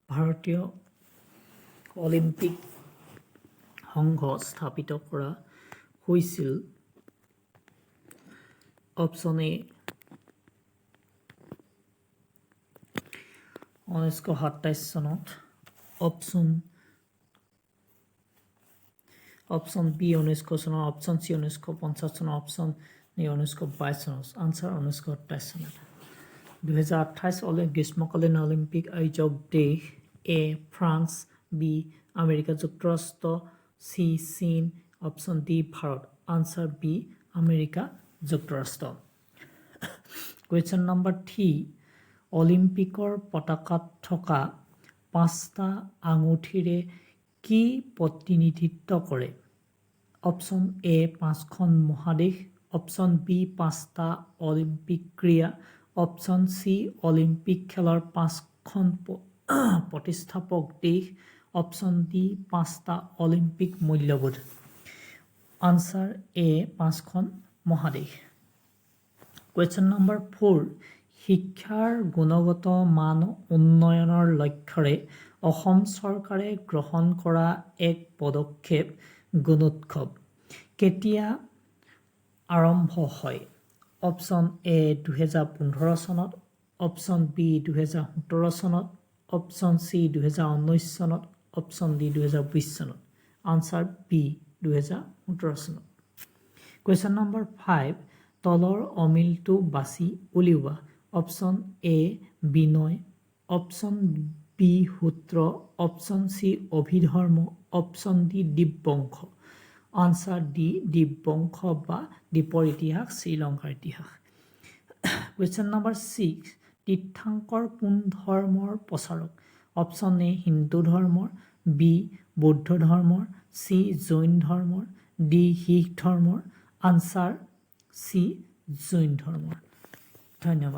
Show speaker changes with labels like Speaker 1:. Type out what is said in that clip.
Speaker 1: ভাৰতীয় অলিম্পিক সংঘ স্থাপিত কৰা হৈছিল? অপশ্যন এ, 1927 চনত, অপশ্যন বি, 1900 চনত, অপশ্যন চি, 1950 চনত, অপশ্যন ডি, 1922 চনত। আনচাৰ 1927 চনত। 2028 গ্ৰীষ্মকালীন অলিম্পিক আয়োজক দেশ? এ ফ্ৰান্স, বি আমেৰিকা যুক্তৰাষ্ট্ৰ, চি চীন, option D Bharat. Answer B America যুক্তৰাষ্ট্ৰ। কুৱেশ্যন নম্বৰ 3, অলিম্পিকৰ পতাকাত থকা পাঁচটা আঙুঠিৰে কি প্ৰতিনিধিত্ব কৰে? অপশ্যন এ, পাঁচখন মহাদেশ, অপশ্যন বি, পাঁচটা অলিম্পিক ক্ৰীড়া, অপশ্যন চি, অলিম্পিক খেলৰ পাঁচখন প্ৰতিষ্ঠাপক দেশ, অপশ্যন ডি, পাঁচটা অলিম্পিক মূল্যবোধ। আনচাৰ এ, পাঁচখন মহাদেশ। কুৱেশ্যন নম্বৰ 4, শিক্ষাৰ গুণগত মান উন্নয়নৰ লক্ষ্যৰে অসম চৰকাৰে গ্ৰহণ কৰা এক পদক্ষেপ গুণোৎসৱ কেতিয়া আৰম্ভ হয়? অপশ্যন এ, 2015 চনত, অপশ্যন বি, 2017 চনত, অপশ্যন চি, 2019 চনত, অপশ্যন ডি, 2020 চনত। আনচাৰ বি, 2017 চনত। কুৱেশ্যন নম্বৰ 5, তলৰ অমিলটো বাছি উলিওৱা। Option A Vinaya, option B সূত্ৰ, option C Abhidharma, option D Dipavamsa. Answer D Dipavamsa বা দ্বীপৰ ইতিহাস, শ্ৰীলংকাৰ ইতিহাস। কুৱেশ্যন নম্বৰ 6, তীৰ্থাংকৰ কোন ধৰ্মৰ প্ৰচাৰক? অপশ্যন এ হিন্দু ধৰ্মৰ, বি বৌদ্ধ ধৰ্মৰ, চি জৈন ধৰ্মৰ, ডি শিখ ধৰ্মৰ। আনচাৰ চি জৈন ধৰ্মৰ। ধন্যবাদ।